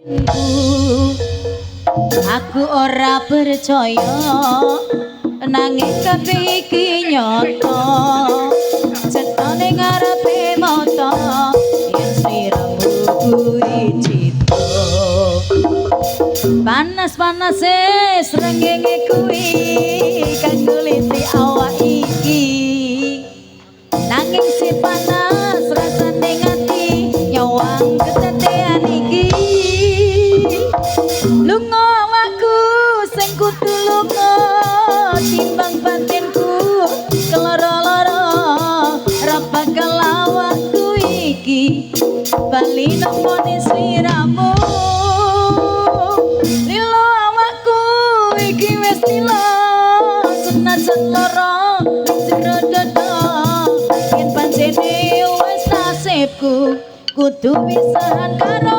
Aku ora percaya nanging kabeh iki nyata, cetane ngarepe mata yen sliramu kuwi cita. Panas-panas srengenge kuwi kang nguliti awak iki, nanging si panas rasane ngati nyawang kedadean iki. Lunga awakku sing kudu lunga timbang batinku keloro-loro, ra bakal awakku iki bali nemponi sliramu. Lilo awakku iki wis lilo senajan lara ning jero dada, yen pancene wis nasibku kudu pisahan karo